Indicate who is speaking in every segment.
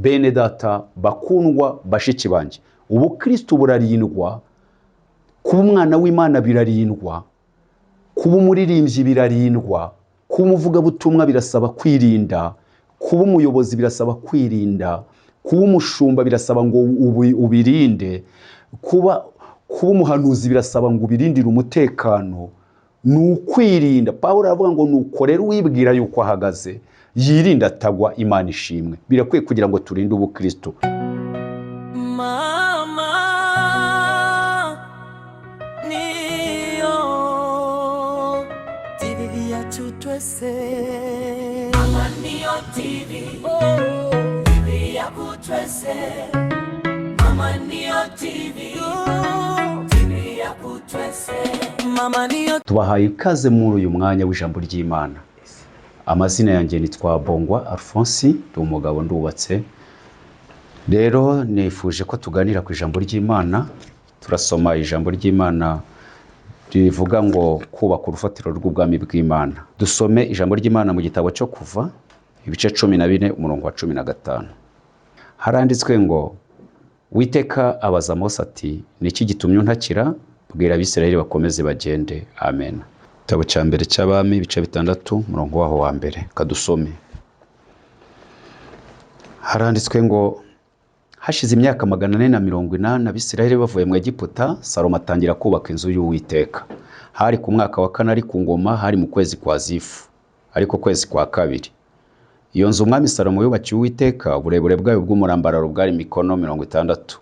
Speaker 1: Bene data bakundwa, bashiki banjye, ubukristo burarindwa, kuba umwana w'Imana birarindwa, kuba umuririmbyi birarindwa, kuba umuvugabutumwa birasaba kwirinda, kuba umuyobozi birasaba kwirinda, kuba umushumba birasaba ngo ubirinde, kuba umuhanuzi birasaba ngo ubirindire umutekano. Ni ukwirinda. Pawulo aravuga ngo nuko rero uwibwira yuko ahagaze yirinda atagwa. Imana ishimwe. Birakwiye kugira ngo turinde ubukristo.
Speaker 2: Mama niyo TV yacu twese. Mama niyo TV, TV yacu twese. Mama niyo TV, TV yacu twese. Mama niyo.
Speaker 1: Tubahaye ikaze muri uyu mwanya w'ijambo ry'Imana. Amazina yanjye nitwa Bongwa Alphonse, ndi umugabo, ndubatse. Rero nifuje ko tuganira ku ijambo ry'Imana. Turasoma ijambo ry'Imana rivuga ngo kubaka urufatiro rw'ubwami bw'Imana. Dusome ijambo ry'Imana mu gitabo cyo Kuva, ibice 14, umurongo wa 15. Haranditswe ngo: "Uwiteka abaza Mose ati: 'Ni iki gitumye untakira? Bwira Abisirayeli bakomeze bagende.'" Amen. Igitabo cya mbere cy'Abami, ibice 6, umurongo waho wa mbere, kadusome. Haranditswe ngo: "Hashize imyaka 480 Abisirayeli bavuye mu Egiputa, Salomo atangira kubaka inzu y'Uwiteka. Hari ku mwaka wa kane ari ku ngoma, hari mu kwezi kwa Zifu, ariko kwezi kwa kabiri. Iyo nzu umwami Salomo yubakiye Uwiteka, uburebure bwayo bw'umurambararo bwari mikono 60,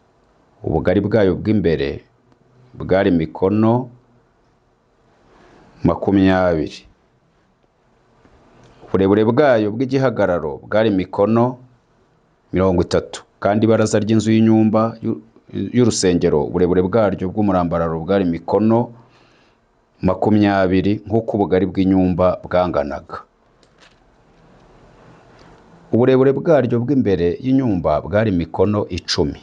Speaker 1: ubugari bwayo bw'imbere bwari mikono 20, uburebure bwayo bw'igihagararo bwari mikono 30, kandi ibaraza ry'inzu y'inyumba y'urusengero, uburebure bwaryo bw'umurambararo bwari mikono 20, nk'uko ubugari bw'inyumba bwanganaga. Uburebure bwaryo bw'imbere y'inyumba bwari mikono 10."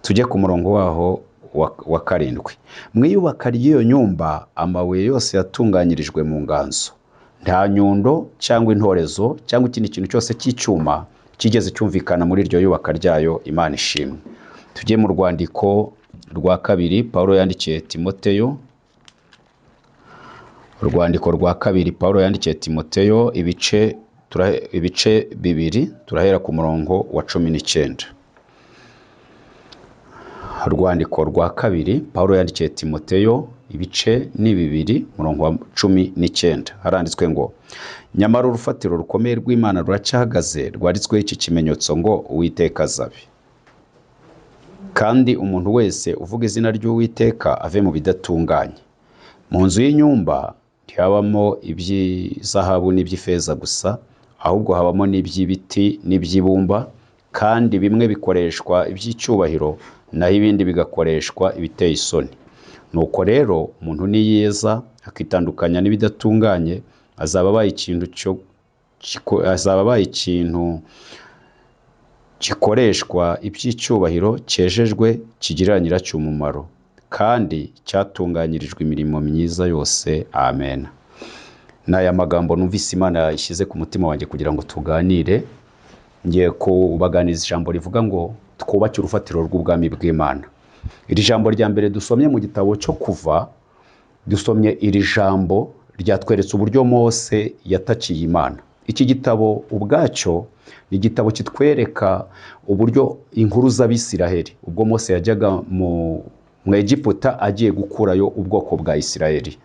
Speaker 1: Tujye ku murongo waho wa 7. "Mu iyubaka ry'iyo nyumba, amabuye yose yatunganyirijwe mu nganzo. Nta nyundo cyangwa intorezo cyangwa ikindi kintu cyose cy'icyuma kigeze cyumvikana muri iryo yubaka ryayo. Imana ishimwe. Tujye mu rwandiko rwa kabiri Pawulo yandikiye Timoteyo. Urwandiko rwa kabiri Pawulo yandikiye Timoteyo, ibice 2, turahera ku murongo wa 19. Urwandiko rwa kabiri Pawulo yandikiye Timoteyo, ibice ni 2, umurongo wa 19. Haranditswe ngo: "Nyamara urufatiro rukomeye rw'Imana ruracyahagaze, rwanditsweho iki kimenyetso ngo: 'Uwiteka azabe, kandi umuntu wese uvuga izina ry'Uwiteka ave mu bidatunganye.' Mu nzu y'inyumba ntihabamo iby'izahabu n'iby'ifeza gusa, ahubwo habamo n'iby'ibiti n'iby'ibumba, kandi bimwe bikoreshwa iby'icyubahiro, naho ibindi bigakoreshwa ibiteye isoni. Nuko rero umuntu niyeza akitandukanya n'ibidatunganye, azaba abaye ikintu gikoreshwa iby'icyubahiro, cyejejwe, kigirira nyiracyo umumaro, kandi cyatunganyirijwe imirimo myiza yose. Amen." Ni aya magambo numvise Imana yashyize ku mutima wanjye kugira ngo tuganire. Ngiye kubaganiriza ijambo rivuga ngo twubake urufatiro rw'ubwami bw'Imana. Iri jambo rya mbere dusomye mu gitabo cyo Kuva, dusomye iri jambo ryatweretse uburyo Mose yatakiye Imana. Iki gitabo ubwacyo ni igitabo kitwereka uburyo inkuru z'Abisiraheli, ubwo Mose yajyaga mu Egiputa agiye gukurayo ubwoko bwa Isiraheli.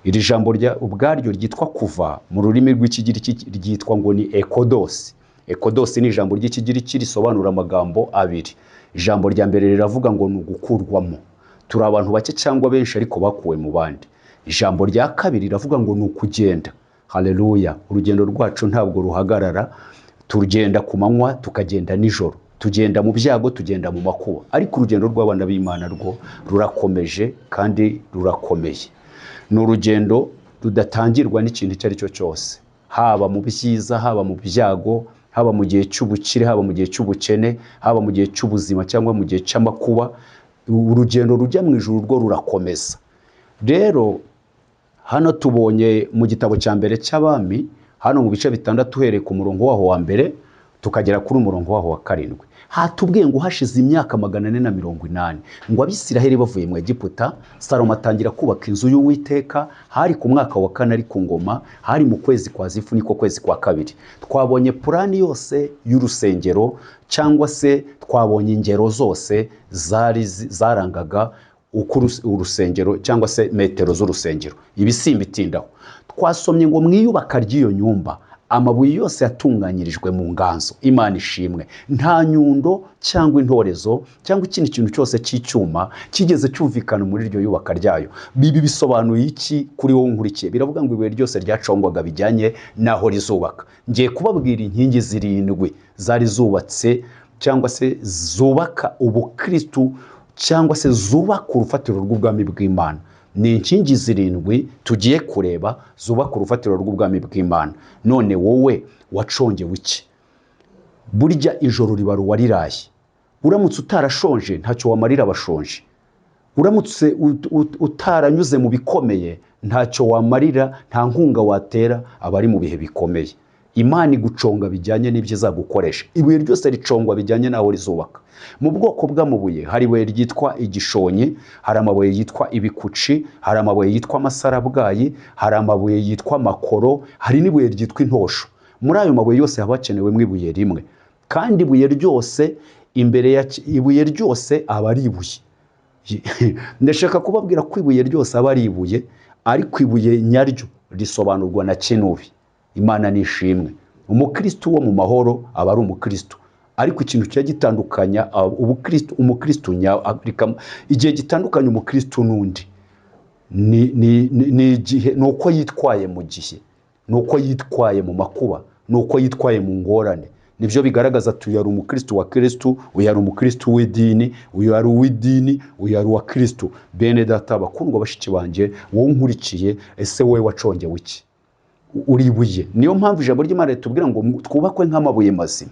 Speaker 1: Iri jambo ubwaryo ryitwa Kuva, mu rurimi rw'Ikigiriki ryitwa ngo ni ekodosi. Ekodosi ni ijambo ry'Ikigiriki risobanura amagambo abiri. Ijambo rya mbere riravuga ngo ni ugukurwamo, turi abantu bake cyangwa benshi ariko bakuwe mu bandi. Ijambo rya kabiri riravuga ngo ni ukugenda. Haleluya! Urugendo rwacu ntabwo ruhagarara, tugenda ku manywa, tukagenda nijoro, tugenda mu byago, tugenda mu makuba, ariko urugendo rw'abana b'Imana rwo rurakomeje kandi rurakomeye. Ni urugendo rudatangirwa n'ikintu icyo ari cyo cyose, haba mu byiza, haba mu byago, haba mu gihe cy'ubukire, haba mu gihe cy'ubukene, haba mu gihe cy'ubuzima cyangwa mu gihe cy'amakuba. Urugendo rujya mu ijuru rwo rurakomeza. Rero hano tubonye mu gitabo cya mbere cy'Abami, hano mu bice 6, uhereye ku murongo waho wa mbere. Tukagera kuri umurongo waho wa 7. Hatubwiye ngo hashize imyaka 480 ngo Abisiraheli bavuye mu Egiputa, Salomo atangira kubaka inzu y'Uwiteka. Hari ku mwaka wa 4 ari ku ngoma, hari mu kwezi kwa Zifu, niko kwezi kwa 2. Twabonye purani yose y'urusengero, cyangwa se twabonye ingero zose zari zarangaga uko urusengero cyangwa se metero z'urusengero. Ibi simbitindaho. Twasomye ngo mu iyubaka ry'iyo nyumba amabuye yose yatunganyirijwe mu nganzo. Imana ishimwe. Nta nyundo cyangwa intorezo cyangwa ikindi kintu cyose cy'icyuma kigeze cyumvikana muri iryo yubaka ryayo. Bibi bisobanuye iki kuri wowe nkurikiye? Biravuga ngo ibuye ryose ryacongwaga bijyanye n'aho rizubaka. Ngiye kubabwira inkingi 7 zari zubatse cyangwa se zubaka ubukristu cyangwa se zubaka urufatiro rw'ubwami bw'Imana. Ni inkingi 7 tugiye kureba zubaka urufatiro rw'ubwami bw'Imana. None wowe wacongewe iki? Burya ijoro riba ruwariraye. Uramutse utarashonje ntacyo wamarira abashonje. Uramutse utaranyuze mu bikomeye ntacyo wamarira, nta nkunga watera abari mu bihe bikomeye. Imana iguconga bijyanye n'ibyo izagukoresha. Ibuye ryose ricongwa bijyanye n'aho rizubaka. Mu bwoko bw'amabuye hari ibuye ryitwa igishonyi, hari amabuye yitwa ibikuci, hari amabuye yitwa amasarabwayi, hari amabuye yitwa makoro, hari n'ibuye ryitwa intosho. Muri ayo mabuye yose haba hakenewemo ibuye rimwe, kandi ibuye ryose imbere ya ibuye ryose aba ari ibuye. Ndashaka kubabwira ko ibuye ryose aba ari ibuye, ariko ibuye nyaryo risobanurwa na kinubi. Imana ni ishimwe. Umukristo wo mu mahoro aba ari umukristo, ariko ikintu cya gitandukanya ubukristo, umukristo igihe gitandukanya umukristo n'undi ni igihe, ni uko yitwaye mu gihe, ni uko yitwaye mu makuba, ni uko yitwaye mu ngorane. Nibyo bigaragaza ati uyu ari umukristo wa Kristo, uyu ari umukristo w'idini, uyu ari uw'idini, uyu ari uwa Kristo. Bene data bakundwa bashiki banjye, wowe unkurikiye, ese wowe wacongewe iki? Uri ibuye. Niyo mpamvu ijambo ry'Imana ritubwira ngo twubakwe nk'amabuye mazima.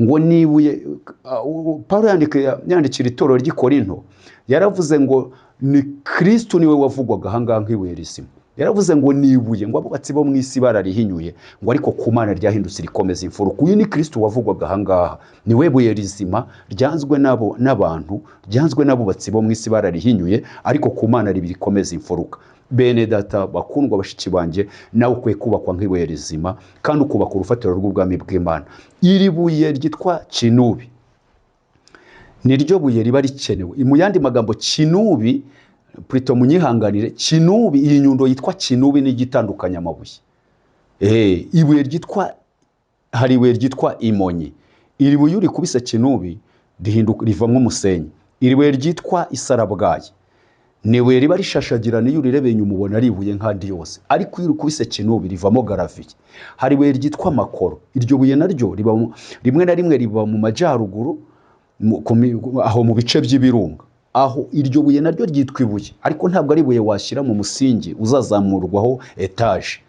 Speaker 1: Ngo nibuye, Paulo yandikira itorero ry'i Korinto, yaravuze ngo ni Kristo niwe wavugwaga aha ngaha nk'ibuye rizima. Yaravuze ngo nibuye, ngo abubatsi bo mu isi bararihinyuye, ngo ariko ku Mana ryahindutse rikomeza imfuruka. Uyu ni Kristo wavugwaga aha ngaha, niwe buye rizima ryanzwe nabo n'abantu, ryanzwe n'abubatsi bo mu isi bararihinyuye, ariko ku Mana rikomeza imfuruka. Bene data bakundwa bashiki banjye, nawe ukwiye kubakwa nk'ibuye rizima kandi ukubaka urufatiro rw'ubwami bw'Imana. Iri buye ryitwa kinubi niryo buye riba rikenewe. Mu yandi magambo, kinubi, plutôt munyihanganire, kinubi, iyi nyundo yitwa kinubi ni igitandukanya amabuye. Ibuye ryitwa, hari ibuye ryitwa imonyi. Iri buye urikubise kinubi rihinduka rivamo umusenyi. Iri buye ryitwa isarabwayi ni ibuye riba rishashagirana, iyo urirebeye inyuma ubona ari ibuye nk'andi yose, ariko iyo urikubise kinubi rivamo garaviye. Hari ibuye ryitwa makoro. Iryo buye naryo riba rimwe na rimwe riba mu majyaruguru, aho mu bice by'ibirunga. Aho iryo buye naryo ryitwa ibuye, ariko ntabwo ari ibuye washyira mu musingi uzazamurwaho etaje.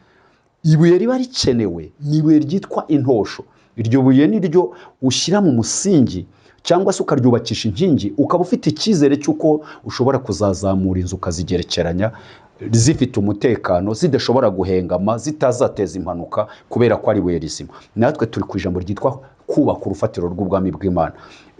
Speaker 1: Ibuye riba rikenewe ni ibuye ryitwa intosho. Iryo buye ni ryo ushyira mu musingi cyangwa se ukaryubakisha inkingi, ukaba ufite icyizere cy'uko ushobora kuzazamura inzu ukazigerekeranya zifite umutekano, zidashobora guhengama, zitazateza impanuka, kubera ko ari ibuye rizima. Natwe turi ku ijambo ryitwa kubaka urufatiro rw'ubwami bw'Imana.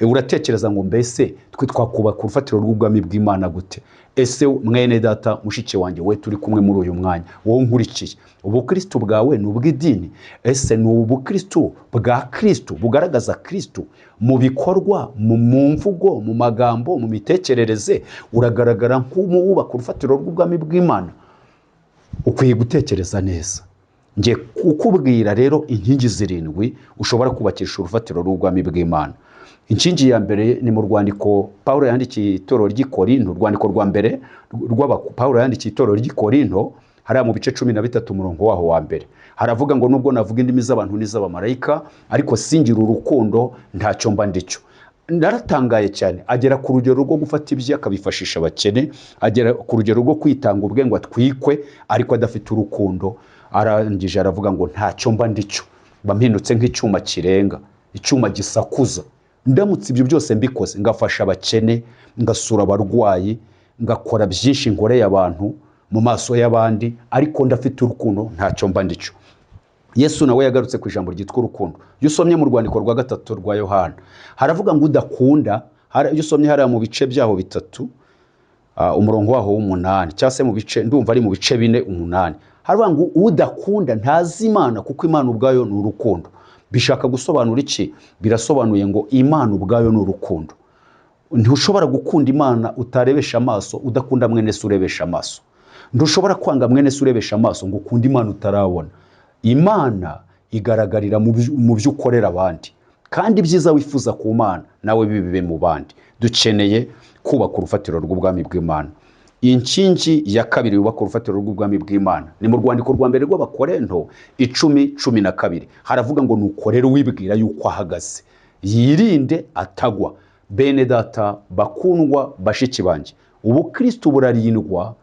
Speaker 1: Uratekereza ngo mbese twe twakubaka urufatiro rw'ubwami bw'Imana gute? Ese mwene data, mushiki wanjye, we turi kumwe muri uyu mwanya, wowe nkurikiye, ubukristo bwawe ni ubw'idini? Ese ni ubukristo bwa Kristo bugaragaza Kristo mu bikorwa, mu mvugo, mu magambo, mu mitekerereze? Uragaragara nk'uwubaka urufatiro rw'ubwami bw'Imana? Ukwiye gutekereza neza. Ngiye kukubwira rero inkingi 7 ushobora kubakisha urufatiro rw'ubwami bw'Imana. Inkingi ya mbere ni mu rwandiko Paulo yandikiye itorero ry'i Korinto, urwandiko rwa mbere rw'aba Paulo yandikiye itorero ry'i Korinto, hariya mu bice 13 umurongo waho wa mbere. Haravuga ngo nubwo navuga indimi z'abantu n'iz'abamarayika, ariko singira urukundo ntacyo mba ndicyo. Naratangaye cyane, agera ku rugero rwo gufata ibye akabifashisha abakene, agera ku rugero rwo kwitanga ubwe ngo atwikwe, ariko adafite urukundo. Arangije aravuga ngo ntacyo mba ndicyo, mba mpindutse nk'icyuma kirenga, icyuma gisakuza. Ndamutse ibyo byose mbikoze, ngafasha abakene, ngasura abarwayi, ngakora byinshi nkoreye abantu mu maso y'abandi, ariko ndafite urukundo ntacyo mba ndicyo. Yesu nawe yagarutse ku ijambo ryitwa urukundo. Iyo usomye mu rwandiko rwa 3 rwa Yohana, haravuga ngo udakunda. Iyo usomye hariya mu bice byaho 3, umurongo waho w'8, cyangwa se mu bice, ndumva ari mu bice 4:8, haravuga ngo udakunda ntazi Imana, kuko Imana ubwayo ni urukundo. Bishaka gusobanura iki? Birasobanuye ngo Imana ubwayo ni urukundo. Ntushobora gukunda Imana utarebesha amaso, udakunda mwene se urebesha amaso. Ntushobora kwanga mwene se urebesha amaso ngo ukunde Imana utarabona. Imana igaragarira mu byo ukorera abandi, kandi ibyiza wifuza ku Mana nawe bibe mu bandi. Dukeneye kubaka urufatiro rw'ubwami bw'Imana. Inkingi ya 2 yubaka urufatiro rw'ubwami bw'Imana ni mu rwandiko rwa mbere rw'Abakorento 10:12. Haravuga ngo nukorere uwibwira yuko ahagaze, yirinde atagwa. Bene data bakundwa, bashiki banjye, ubukristo burarindwa,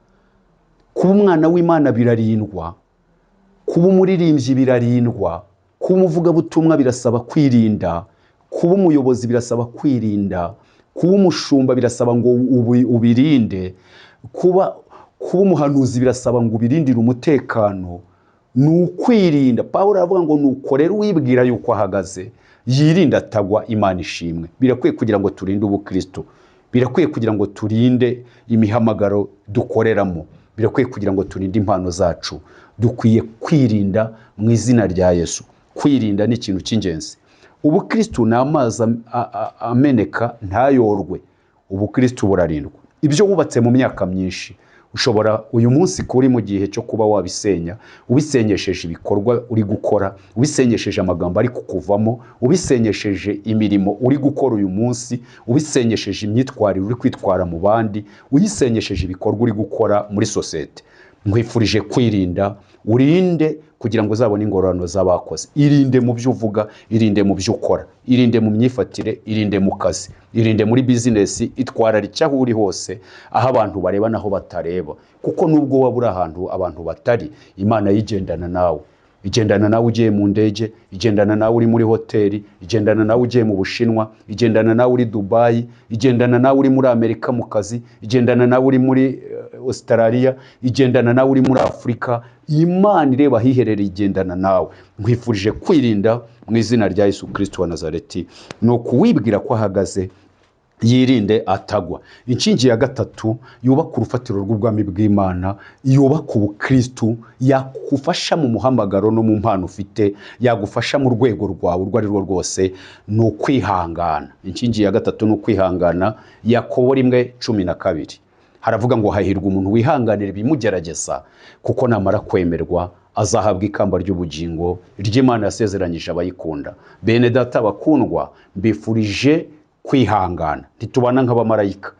Speaker 1: kuba umwana w'Imana birarindwa, kuba umuririmbyi birarindwa, kuba umuvugabutumwa birasaba kwirinda, kuba umuyobozi birasaba kwirinda, kuba umushumba birasaba ngo ubirinde, kuba umuhanuzi birasaba ngo ubirindire umutekano. Ni ukwirinda. Pawulo aravuga ngo nukorere uwibwira yuko ahagaze, yirinda atagwa. Imana ishimwe. Birakwiye kugira ngo turinde ubukristo, birakwiye kugira ngo turinde imihamagaro dukoreramo, birakwiye kugira ngo turinde impano zacu. Dukwiye kwirinda mu izina rya Yesu. Kwirinda ni ikintu cy'ingenzi. Ubukristo ni amazi ameneka ntayorwe. Ubukristo burarindwa. Ibyo wubatse mu myaka myinshi, ushobora uyu munsi kuri mu gihe cyo kuba wabisenya, ubisenyesheje ibikorwa uri gukora, ubisenyesheje amagambo ari kukuvamo, ubisenyesheje imirimo uri gukora uyu munsi, ubisenyesheje imyitwarire uri kwitwara mu bandi, uyisenyesheje ibikorwa uri gukora muri sosiyete. Nkwifurije kwirinda, urinde kugira ngo uzabone ingororano z'abakoze. Irinde mu byo uvuga, irinde mu byo ukora, irinde mu myifatire, irinde mu kazi, irinde muri bizinesi, itwararike aho uri hose, aho abantu bareba naho batareba. Kuko nubwo waba uri ahantu abantu batari, Imana yigendana nawe. Igendana nawe ugiye mu ndege, igendana nawe uri muri hoteli, igendana nawe ugiye mu Bushinwa, igendana nawe uri Dubai, igendana nawe uri muri Amerika mu kazi, igendana nawe uri muri Australia, igendana nawe uri muri Afurika. Imana ireba ahiherereye, igendana nawe. Nkwifurije kwirinda mu izina rya Yesu Kristo wa Nazareti. Ni ukuwibwira ko ahagaze, yirinde atagwa. Inkingi ya 3 yubaka urufatiro rw'ubwami bw'Imana, yubaka ubukristo, yakufasha mu muhamagaro no mu mpano ufite, yagufasha mu rwego rwawe urwo ari rwo rwose, ni ukwihangana. Inkingi ya 3 ni ukwihangana. Yakobo 1:12 haravuga ngo hahirwa umuntu wihanganira ibimugerageza, kuko namara kwemerwa azahabwa ikamba ry'ubugingo ry'Imana yasezeranyije abayikunda. Bene data bakundwa, mbifurije kwihangana. Ntitubana nk'abamarayika.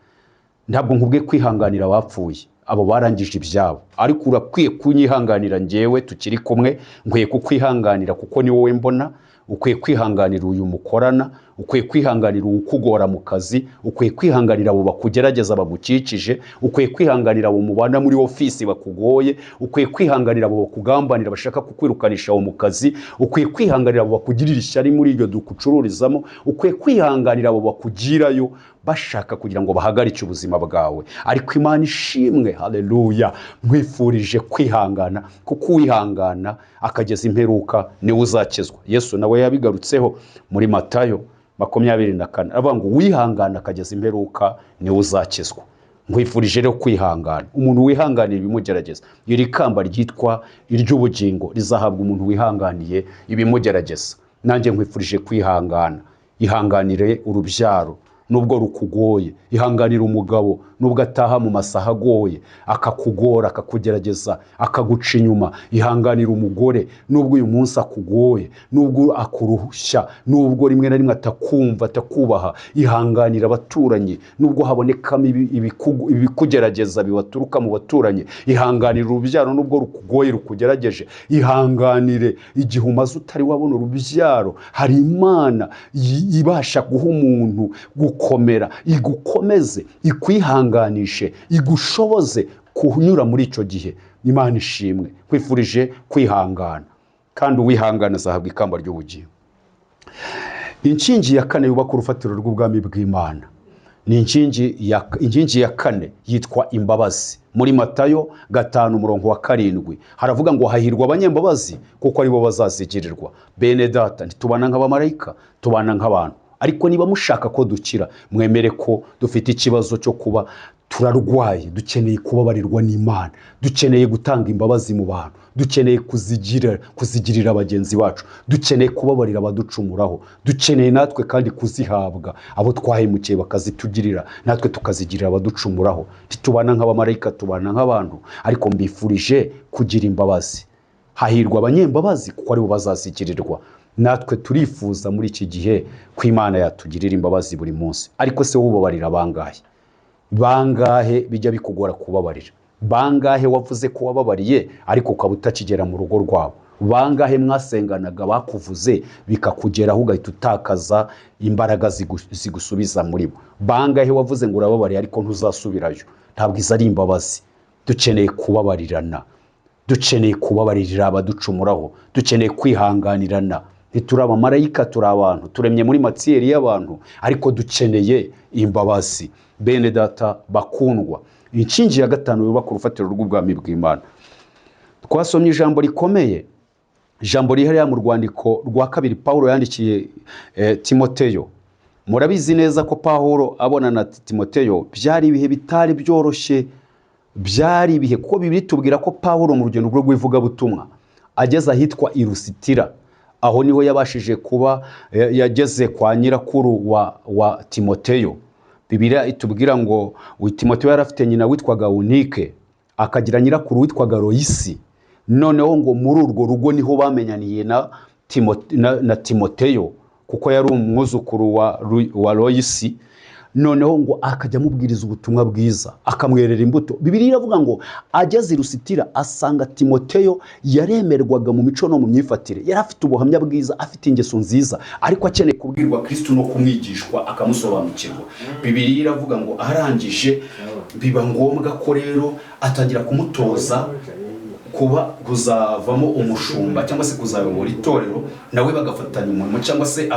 Speaker 1: Ntabwo nkubwiye kwihanganira abapfuye, abo barangije ibyabo, ariko urakwiye kunyihanganira njyewe tukiri kumwe. Nkwiye kukwihanganira kuko ni wowe mbona. Ukwiye kwihanganira uyu mukorana, ukwiye kwihanganira ukugora mu kazi, ukwiye kwihanganira abo bakugerageza bagukikije, ukwiye kwihanganira abo mubana muri ofisi bakugoye, ukwiye kwihanganira abo bakugambanira bashaka kukwirukanisha aho mu kazi, ukwiye kwihanganira abo bakugirira ishyari muri iryo duka ucururizamo, ukwiye kwihanganira abo bakugirayo bashaka kugira ngo bahagarike ubuzima bwawe. Ariko Imana ishimwe, haleluya. Nkwifurije kwihangana, kuko uwihangana akageza imperuka niwe uzakizwa. Yesu nawe yabigarutseho muri Matayo 24, aravuga ngo uwihangana akageza imperuka niwe uzakizwa. Nkwifurije rero kwihangana. Umuntu wihanganira ibimugerageza, iri kamba ryitwa iry'ubugingo rizahabwa umuntu wihanganiye ibimugerageza. Nanjye nkwifurije kwihangana. Ihanganire urubyaro nubwo rukugoye, ihanganire umugabo nubwo ataha mu masaha agoye, akakugora, akakugerageza, akaguca inyuma. Ihanganire umugore nubwo uyu munsi akugoye, nubwo akurushya, nubwo rimwe na rimwe atakumva, atakubaha. Ihanganire abaturanyi nubwo habonekamo ibikugerageza bibaturuka mu baturanyi. Ihanganire urubyaro nubwo rukugoye, rukugerageje. Ihanganire igihe umaze utari wabona urubyaro. Hari Imana ibasha guha umuntu gukomera, igukomeze, ikwihanganishe, igushoboze kunyura muri icyo gihe. Imana ishimwe. Nkwifurije kwihangana, kandi uwihangana azahabwa ikamba ry'ubugingo. Inkingi ya 4 yubaka urufatiro rw'ubwami bw'Imana Ni inkingi ya kane yitwa imbabazi. Muri Matayo 5:7 haravuga ngo hahirwa abanyembabazi kuko aribo bazazigirirwa. Bene data, ntitubana nk'abamarayika, tubana nk'abantu. Ariko niba mushaka ko dukira, mwemere ko dufite ikibazo cyo kuba turarwaye, dukeneye kubabarirwa n'Imana, dukeneye gutanga imbabazi mu bantu, dukeneye kuzigirira bagenzi bacu, dukeneye kubabarira abaducumuraho, dukeneye natwe kandi kuzihabwa, abo twahemukiye bakazitugirira, natwe tukazigirira abaducumuraho. Ntitubana nk'abamarayika, tubana nk'abantu. Ariko mbifurije kugira imbabazi. Hahirwa abanyembabazi kuko aribo bazazigirirwa. Natwe turifuza muri iki gihe ko Imana yatugirira imbabazi buri munsi. Ariko se wowe ubabarira bangahe? Bangahe bijya bikugora kubabarira? Bangahe wavuze ko wababariye ariko ukaba utakigera mu rugo rwabo? Bangahe mwasenganaga bakuvuze bikakugeraho ugahita utakaza imbaraga zigusubiza muri bo? Bangahe wavuze ngo urababariye ariko ntuzasubirayo? Ntabwo izo ari imbabazi. Dukeneye kubabarirana, dukeneye kubabarira abaducumuraho, dukeneye kwihanganirana. Ntituri abamarayika, turi abantu, turemye muri matiyeri y'abantu, ariko dukeneye imbabazi. Bene data bakundwa, inkingi ya gatanu yubaka urufatiro rw'ubwami bw'Imana. Twasomye ijambo rikomeye, ijambo rihariya mu rwandiko rwa kabiri Pawulo yandikiye Timoteyo. Murabizi neza ko Pawulo abona na Timoteyo byari ibihe bitari byoroshye, byari ibihe kuko Bibiliya itubwira ko Pawulo mu rugendo rwe rw'ivugabutumwa ageze ahitwa i Lusitira, aho niho yabashije kuba yageze kwa nyirakuru wa Timoteyo. Bibiliya itubwira ngo Timoteyo yari afite nyina witwaga Unike, akagira nyirakuru witwaga Loyisi. Noneho ngo muri urwo rugo niho bamenyaniye na Timoteyo, kuko yari umwuzukuru wa Loyisi. Noneho ngo akajya amubwiriza ubutumwa bwiza, akamwerera imbuto. Bibiliya iravuga ngo ageze i Lusitira asanga Timoteyo yaremerwaga mu mico no mu myifatire, yari afite ubuhamya bwiza, afite ingeso nziza, ariko akeneye kubwirwa Kristo no kumwigishwa akamusobanukirwa. Bibiliya iravuga ngo arangije biba ngombwa ko rero atangira kumutoza kuba kuzavamo umushumba cyangwa se kuzayobora itorero, nawe bagafatanya umurimo, cyangwa se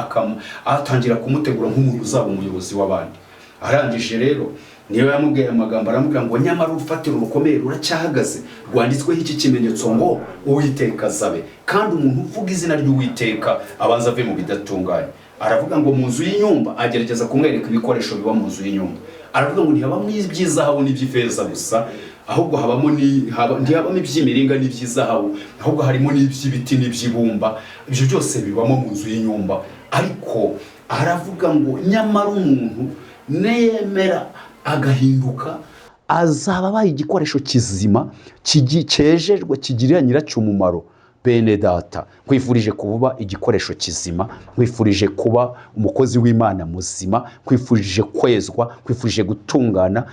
Speaker 1: atangira kumutegura nk'umuntu uzaba umuyobozi w'abandi. Arangije rero niyo yamubwiye amagambo, aramubwira ngo nyamara urufatiro rukomeye ruracyahagaze, rwanditsweho iki kimenyetso ngo Uwiteka azabe, kandi umuntu uvuga izina ry'Uwiteka abanza ave mu bidatunganye. Aravuga ngo mu nzu y'inyumba, agerageza kumwereka ibikoresho biba mu nzu y'inyumba. Aravuga ngo ntihabamo iby'izahabu n'iby'ifeza gusa, ahubwo habamo ntihabamo iby'imiringa n'iby'izahabu, ahubwo harimo n'iby'ibiti n'iby'ibumba. Ibyo byose bibamo mu nzu y'inyumba. Ariko aravuga ngo nyamara umuntu neyemera agahinduka azaba abaye igikoresho kizima cyejejwe kigirira nyiracyo umumaro. Bene data, nkwifurije kuba igikoresho kizima, nkwifurije kuba umukozi w'Imana muzima, nkwifurije kwezwa, nkwifurije gutungana,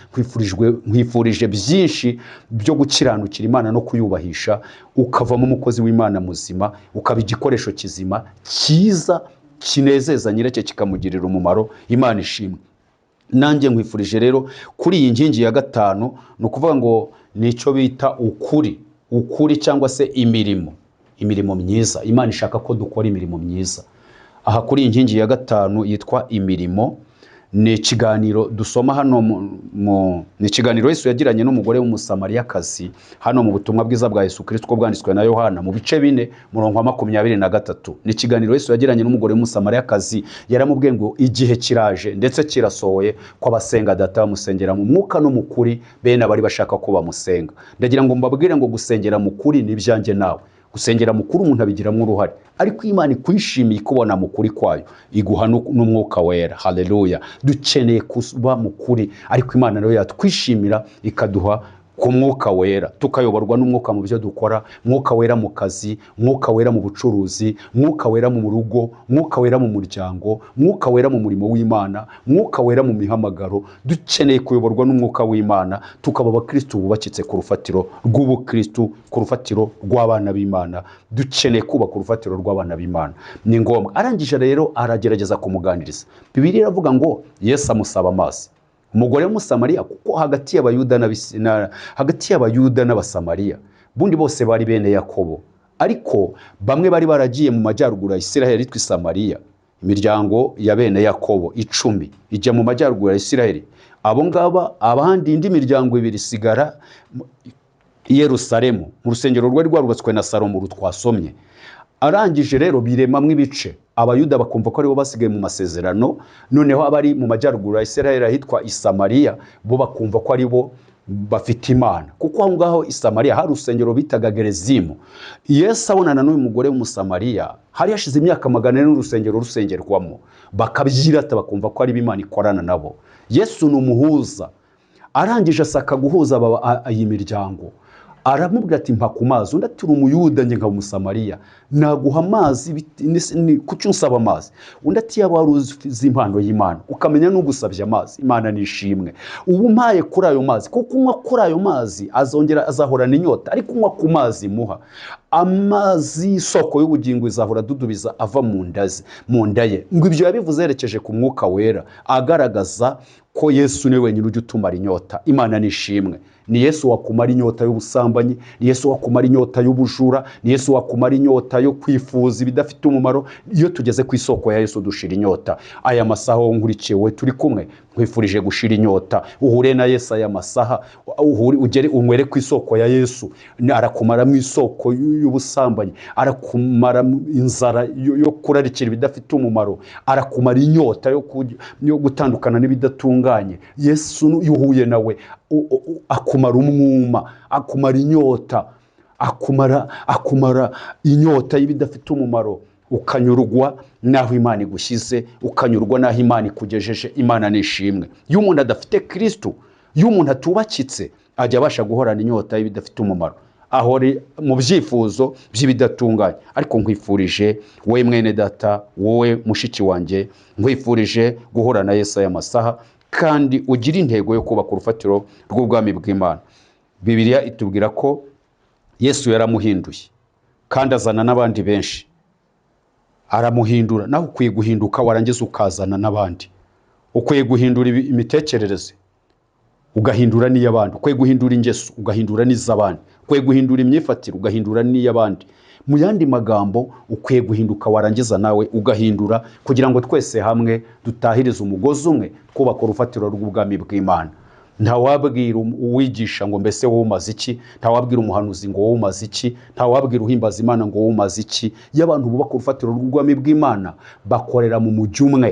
Speaker 1: nkwifurije byinshi byo gukiranukira Imana no kuyubahisha, ukavamo umukozi w'Imana muzima, ukaba igikoresho kizima cyiza kinezeza nyiracyo kikamugirira umumaro. Imana ishimwe. Nanjye nkwifurije rero kuri iyi nkingi ya gatanu, ni ukuvuga ngo nicyo bita ukuri, ukuri cyangwa se imirimo, imirimo myiza. Imana ishaka ko dukora imirimo myiza. Aha kuri iyi nkingi ya gatanu yitwa imirimo, ni ikiganiro dusoma hano ni ikiganiro Yesu yagiranye n'umugore w'Umusamariyakazi hano mu butumwa bwiza bwa Yesu Kristo bwanditswe na Yohana mu bice 4 murongo wa 23. Ni ikiganiro Yesu yagiranye n'umugore w'Umusamariyakazi, yaramubwiye ngo igihe kiraje ndetse kirasohoye ko abasenga data bamusengera mu mwuka no mu kuri, bene abari bashaka ko bamusenga. Ndagira ngo mbabwire ngo gusengera mu kuri ni ibyanjye nawe. Gusengera mu kuri umuntu abigiramo uruhare, ariko Imana ikwishimiye ikubona mu kuri kwayo, iguha n'umwuka wera. Haleluya. Dukeneye kuba mu kuri, ariko Imana nayo yatwishimira ikaduha ku mwuka wera, tukayoborwa n'umwuka mu byo dukora, mwuka wera mu kazi, mwuka wera mu bucuruzi, mwuka wera mu rugo, mwuka wera mu muryango, mwuka wera mu murimo w'Imana, mwuka wera mu mihamagaro. Dukeneye kuyoborwa n'umwuka w'Imana, tukaba abakristo bubakitse ku rufatiro rw'ubukristo, ku rufatiro rw'abana b'Imana. Dukeneye kubaka urufatiro rw'abana b'Imana, ni ngombwa. Arangije rero aragerageza kumuganiriza. Bibiliya iravuga ngo Yesu amusaba amazi, umugore w'Umusamariya, kuko hagati y'Abayuda hagati y'Abayuda n'Abasamariya bundi bose bari bene Yakobo, ariko bamwe bari baragiye mu majyaruguru ya Isiraheli yitwa Samariya. Imiryango ya bene Yakobo 10 ijya mu majyaruguru ya Isiraheli. Abo ngaba abandi indi miryango 2 isigara i Yerusalemu mu rusengero rwari rwarubatswe na Salomo twasomye. Arangije rero biremamwe ibice, Abayuda bakumva ko aribo basigaye mu masezerano, noneho abari mu majyaruguru ya Isiraheli ahitwa i Samariya bo bakumva ko aribo bafite Imana, kuko aho ngaho i Samariya hari urusengero bitaga Gerezimu. Yesu abonana n'uyu mugore w'Umusamariya, hari hashize imyaka 400 n'urusengero rusengerwamo, bakabyirata bakumva ko ari Imana ikorana nabo. Yesu ni umuhuza. Arangije asaka guhuza iyi miryango, aramubwira ati mpa ku mazi. Undi ati uri Umuyuda njye nkaba Umusamariya, naguha amazi kuki unsaba amazi? Undi ati yaba wari uzi impano y'Imana ukamenya n'ugusabye amazi, Imana nishimwe, ubu mpaye kuri ayo mazi, kuko unywa kuri ayo mazi azongera azahorana inyota, ariko unywa ku mazi muha amazi y'isoko y'ubugingo izahora adudubiza ava mu nda ye. Ngo ibyo yabivuze yerekeje ku Mwuka Wera, agaragaza ko Yesu ni wenyine ujya utumara inyota. Imana nishimwe. Ni Yesu wakumara inyota y'ubusambanyi, ni Yesu wakumara inyota y'ubujura, ni Yesu wakumara inyota yo kwifuza ibidafite umumaro. Iyo tugeze ku isoko ya Yesu dushira inyota. Aya masaha nkurikiye we turi kumwe, nkwifurije gushira inyota, uhure na Yesu aya masaha, uhure ugere unywere ku isoko ya Yesu. Arakumara mu isoko y'ubusambanyi, arakumara inzara yo kurarikira ibidafite umumaro, arakumara inyota yo gutandukana n'ibidatunganye. Yesu yuhuye nawe akumara umwuma, akumara inyota, akumara inyota y'ibidafite umumaro, ukanyurwa naho Imana igushyize, ukanyurwa naho Imana ikugejeje. Imana nishimwe. Iyo umuntu adafite Kristo, iyo umuntu atubakitse, ajya abasha guhorana inyota y'ibidafite umumaro, ahore mu byifuzo by'ibidatunganye. Ariko nkwifurije wowe mwene data, wowe mushiki wanjye, nkwifurije guhora na Yesu aya masaha, kandi ugira intego yo kubaka urufatiro rw'ubwami bw'Imana. Bibiliya itubwira ko Yesu yaramuhinduye kandi azana n'abandi benshi, aramuhindura. Nawe ukwiye guhinduka, warangiza ukazana n'abandi. Ukwiye guhindura imitekerereze, ugahindura n'iy'abandi. Ukwiye guhindura ingeso, ugahindura n'iz'abandi. Ukwiye guhindura imyifatire, ugahindura n'iy'abandi. Mu yandi magambo, ukwiye guhinduka, warangiza nawe ugahindura, kugira ngo twese hamwe dutahirize umugozi umwe, twubaka urufatiro rw'ubwami bw'Imana. Ntawabwira uwigisha ngo mbese wowe umaze iki, ntawabwira umuhanuzi ngo wowe umaze iki, ntawabwira uhimbaza Imana ngo wowe umaze iki. Iyo abantu bubaka urufatiro rw'ubwami bw'Imana, bakorera mu mujyi umwe,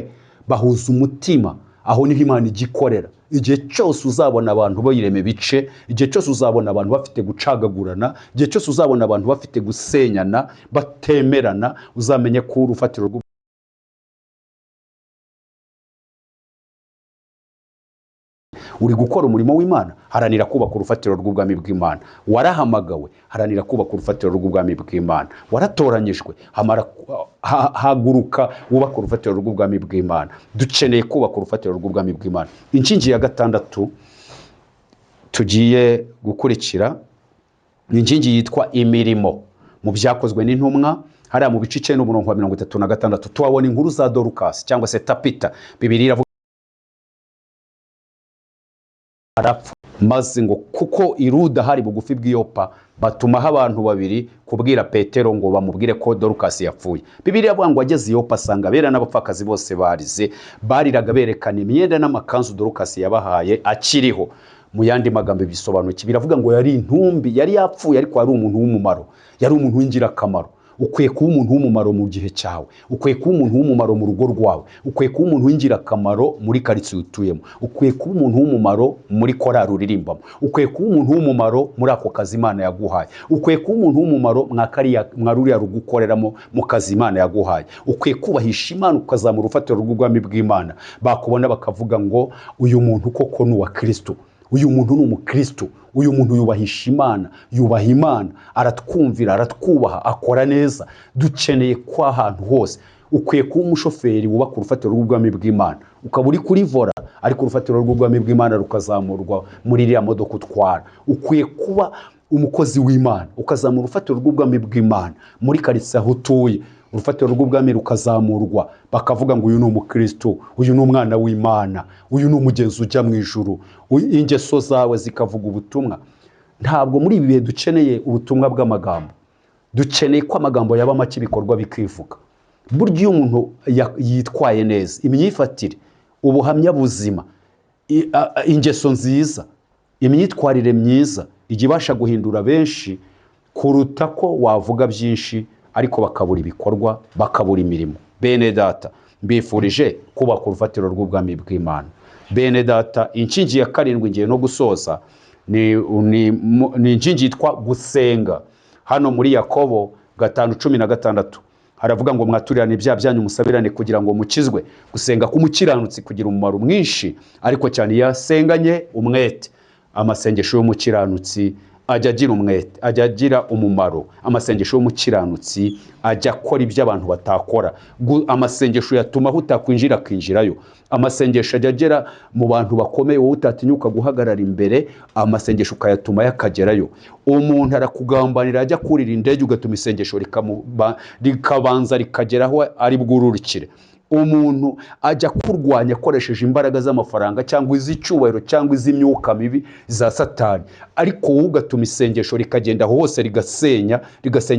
Speaker 1: bahuza umutima, aho niho Imana igikorera. Igihe cyose uzabona abantu bayirema ibice, igihe cyose uzabona abantu bafite gucagagurana, igihe cyose uzabona abantu bafite gusenyana, batemerana, uzamenye ko urufatiro uri gukora umurimo w'Imana. Haranira kubaka urufatiro rw'ubwami bw'Imana. Warahamagawe, haranira kubaka urufatiro rw'ubwami bw'Imana. Waratoranyijwe, haguruka wubaka urufatiro rw'ubwami bw'Imana. Dukeneye kubaka urufatiro rw'ubwami bw'Imana. Inkingi ya 6 tugiye gukurikira ni inkingi yitwa imirimo. Mu byakozwe n'intumwa hariya mu bice 9 umurongo wa 36 tuhabona inkuru za Dorukasi cyangwa se Tapita. Bibiliya iravuga arapfa, maze ngo kuko iruda hari bugufi bw'iyopa, batumaho abantu babiri kubwira Petero ngo bamubwire ko Dorukasi yapfuye. Bibiliya ivuga ngo ageze iyopa asanga abera n'abapfakazi bose barize, bariraga berekana imyenda n'amakanzu Dorukasi yabahaye akiriho. Mu yandi magambo bisobanuye biravuga ngo yari intumbi, yari yapfuye, ariko yari umuntu w'umumaro, yari umuntu w'ingirakamaro. Ukwiye kuba umuntu w'umumaro mu gihe cyawe, ukwiye kuba umuntu w'umumaro mu rugo rwawe, ukwiye kuba umuntu w'ingirakamaro muri karitsiye utuyemo, ukwiye kuba umuntu w'umumaro muri korali uririmbamo, ukwiye kuba umuntu w'umumaro muri ako kazi Imana yaguhaye, ukwiye kuba umuntu w'umumaro mwa ruriya rugo ukoreramo mu kazi Imana yaguhaye. Ukwiye kubahisha Imana, ukazamura urufatiro rw'ubwami bw'Imana. Bakubona bakavuga ngo uyu muntu koko ni uwa Kristo, uyu muntu ni umukristo, uyu muntu yubahisha Imana, yubaha Imana, aratwumvira, aratwubaha, akora neza. Dukeneye ko ahantu hose ukwiye kuba umushoferi wubaka urufatiro rw'ubwami bw'Imana, ukaba uri kuri vora ariko urufatiro rw'ubwami bw'Imana rukazamurwa muri iriya modoka utwara. Ukwiye kuba umukozi w'Imana, ukazamura urufatiro rw'ubwami bw'Imana muri karitsiye aho utuye, urufatiro rw'ubwami rukazamurwa, bakavuga ngo uyu ni umukristo, uyu ni umwana w'Imana, uyu ni umugenzi ujya mu ijuru. Ingeso zawe zikavuga ubutumwa. Ntabwo muri ibi bihe dukeneye ubutumwa bw'amagambo, dukeneye ko amagambo yaba make ibikorwa bikivuga. Burya iyo umuntu yitwaye neza, imyifatire, ubuhamya buzima, ingeso nziza, imyitwarire myiza ijya ibasha guhindura benshi kuruta ko wavuga byinshi ariko bakabura ibikorwa, bakabura imirimo. Bene data, mbifurije kubaka urufatiro rw'ubwami bw'Imana. Bene data, inkingi ya karindwi ngiye no gusoza ni inkingi yitwa gusenga. Hano muri Yakobo 5:16 haravuga ngo mwaturirane ibyaha byanyu musabirane kugira ngo mukizwe. Gusenga k'umukiranutsi kugira umumaro mwinshi, ariko cyane iyo asenganye umwete. Amasengesho y'umukiranutsi ajya agira umwete, ajya agira umumaro. Amasengesho y'umukiranutsi ajya akora ibyo abantu batakora. Amasengesho yatuma aho utakwinjira akinjirayo. Amasengesho ajya agera mu bantu bakomeye wowe utatinyuka guhagarara imbere, amasengesho ukayatuma yakagerayo. Umuntu arakugambanira ajya kurira indege, ugatuma isengesho rikabanza rikageraho ari bwururukire. Umuntu ajya kurwanya akoresheje imbaraga z'amafaranga cyangwa iz'icyubahiro cyangwa iz'imyuka mibi za Satani, ariko wowe ugatuma isengesho rikagenda hose, rigasenya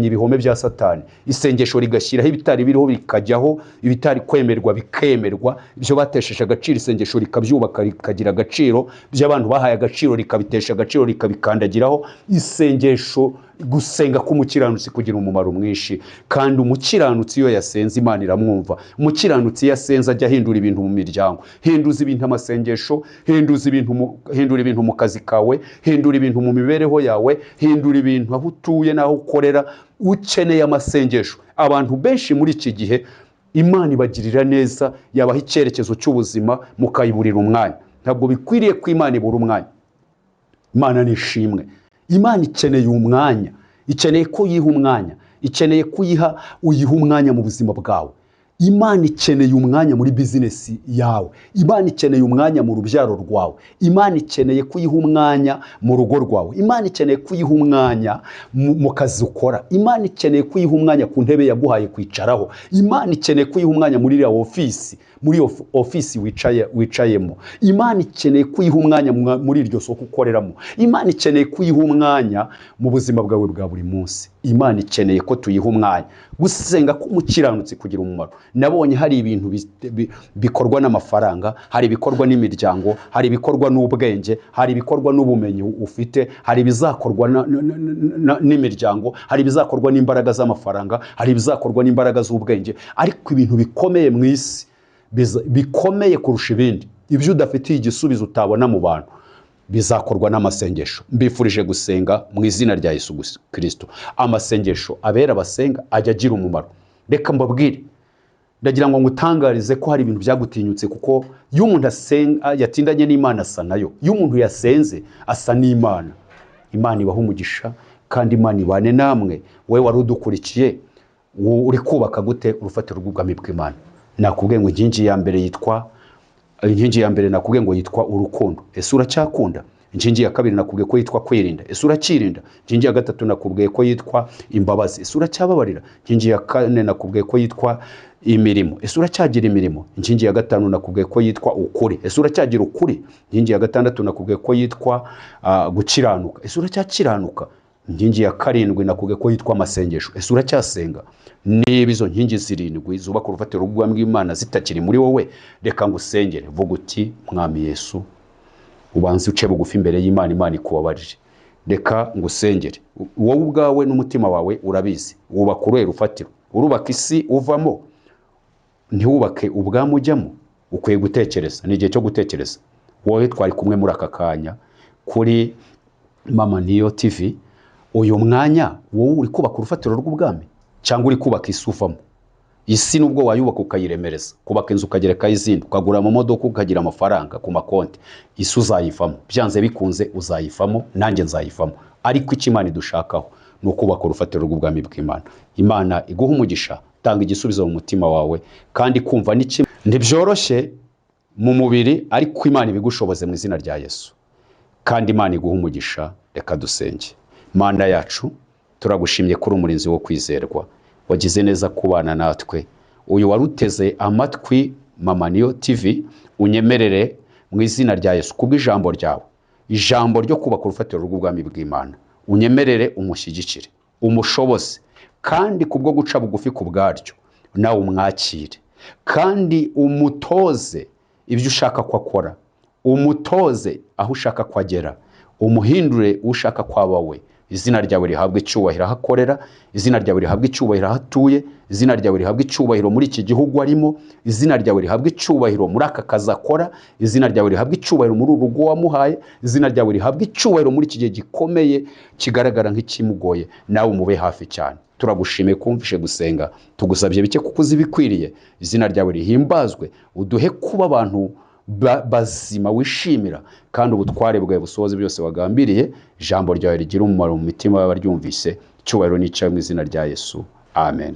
Speaker 1: ibihome bya Satani. Isengesho rigashyiraho ibitari biriho bikajyaho, ibitari kwemerwa bikemerwa, ibyo batesheje agaciro isengesho rikabyubaka rikagira agaciro, ibyo abantu bahaye agaciro rikabitesha agaciro rikabikandagiraho. Isengesho, gusenga k'umukiranutsi kugira umumaro mwinshi, kandi umukiranutsi iyo yasenze Imana iramwumva. Umukiranutsi iyo yasenze ajya ahindura ibintu mu miryango, hinduza ibintu amasengesho, hinduza ibintu, hindura ibintu mu kazi kawe, hindura ibintu mu mibereho yawe, hindura ibintu aho utuye n'aho ukorera. Ukeneye amasengesho. Abantu benshi muri iki gihe Imana ibagirira neza, yabaha icyerekezo cy'ubuzima mukayiburira umwanya. Ntabwo bikwiriye ko Imana ibura umwanya. Imana ni ishimwe. Imana ikeneye umwanya, ikeneye ko uyiha umwanya, ikeneye ko uyiha umwanya mu buzima bwawe. Imana ikeneye umwanya muri bizinesi yawe. Imana ikeneye umwanya mu rubyaro rwawe. Imana ikeneye ko uyiha umwanya mu rugo rwawe. Imana ikeneye ko uyiha umwanya mu kazi ukora. Imana ikeneye ko uyiha umwanya ku ntebe yaguhaye kwicaraho. Imana ikeneye ko uyiha umwanya muri iriya ofisi, muri ofisi wicayemo. Imana ikeneye ko uyiha umwanya muri iryo soko ukoreramo. Imana ikeneye ko uyiha umwanya mu buzima bwawe bwa buri munsi. Imana ikeneye ko tuyiha umwanya. Gusenga k'umukiranutsi kugira umumaro. Nabonye hari ibintu bikorwa n'amafaranga, hari ibikorwa n'imiryango, hari ibikorwa n'ubwenge, hari ibikorwa n'ubumenyi ufite, hari ibizakorwa n'imiryango, hari ibizakorwa n'imbaraga z'amafaranga, hari ibizakorwa n'imbaraga z'ubwenge. Ariko ibintu bikomeye mu isi, bikomeye kurusha ibindi, ibyo udafitiye igisubizo utabona mu bantu, bizakorwa n'amasengesho. Mbifurije gusenga mu izina rya Yesu Kristo. Amasengesho abera basenga ajya agira umumaro. Reka mbabwire, ndagira ngo ngutangarize ko hari ibintu byagutinyutse, kuko iyo umuntu asenga yatindanye n'Imana asa nayo. Iyo umuntu yasenze asa n'Imana. Imana ibaha umugisha kandi Imana ibane namwe. Wowe wari udukurikiye, uri kubaka gute urufatiro rw'ubwami bw'Imana? Nakubwiye ngo inkingi ya mbere yitwa, inkingi ya mbere nakubwiye ngo yitwa urukundo. Ese uracyakunda? Inkingi ya kabiri nakubwiye ko yitwa kwirinda. Ese urakirinda? Inkingi ya gatatu nakubwiye ko yitwa imbabazi. Ese uracyababarira? Inkingi ya kane nakubwiye ko yitwa imirimo. Ese uracyagira imirimo? Inkingi ya gatanu nakubwiye ko yitwa ukuri. Ese uracyagira ukuri? Inkingi ya gatandatu nakubwiye ko yitwa gukiranuka. Ese uracyakiranuka? Inkingi ya karindwi nakubwiye ko yitwa amasengesho. Ese uracyasenga? Niba izo nkingi zirindwi zubaka urufatiro rw'ubwami bw'Imana zitakiri muri wowe, reka ngusengere. Vuga uti: Mwami Yesu, ubanze uce bugufi imbere y'Imana, Imana ikubabarire. Reka ngusengere. Wowe ubwawe n'umutima wawe urabizi, wubaka uruhe rufatiro? Urubaka isi uvamo, ntiwubake ubwami ujyamo. Ukwiye gutekereza, ni igihe cyo gutekereza. Wowe twari kumwe muri aka kanya kuri Mama Niyo TV, uyu mwanya wowe uri kubaka urufatiro rw'ubwami cyangwa uri kubaka isi uvamo? Isi nubwo wayubaka ukayiremereza, kubaka inzu ukagereka izindi, ukagura amamodoka, ukagira amafaranga ku makonti, isi uzayivamo byanze bikunze, uzayivamo, nanjye nzayivamo. Ariko icyo Imana idushakaho ni ukubaka urufatiro rw'ubwami bw'Imana. Imana iguha umugisha, tanga igisubizo mu mutima wawe, kandi kumva ntibyoroshye mu mubiri, ariko Imana ibigushoboze mu izina rya Yesu. Kandi Imana iguha umugisha. Reka dusenge. Mana yacu, turagushimye kuri umurinzi wo kwizerwa, wagize neza kubana natwe. Uyu waruteze amatwi Mama Niyo TV, unyemerere mu izina rya Yesu kubw'ijambo ryawe, ijambo ryo kubaka urufatiro rw'ubwami bw'Imana, unyemerere umushyigikire, umushoboze, kandi kubwo guca bugufi ku bwaryo Nawe umwakire kandi umutoze ibyo ushaka ko akora, umutoze aho ushaka ko agera, umuhindure ushaka ko aba we. Izina ryawe rihabwe icyubahiro aho akorera, izina ryawe rihabwe icyubahiro aho atuye, izina ryawe rihabwe icyubahiro muri iki gihugu arimo, izina ryawe rihabwe icyubahiro muri aka kazi akora, izina ryawe rihabwe icyubahiro muri uru rugo wamuhaye, izina ryawe rihabwe icyubahiro muri iki gihe gikomeye kigaragara nk'ikimugoye. Nawe umube hafi cyane. Turagushimiye kumvishe gusenga, tugusabye bike kuko uzi ibikwiriye. Izina ryawe rihimbazwe, uduhe kuba abantu bazima wishimira, kandi ubutware bwawe busohoze byose wagambiriye. Ijambo ryawe rigira umumaro mu mitima y'abaryumvise. Icyubahiro n'icyawe mu izina rya Yesu, amen.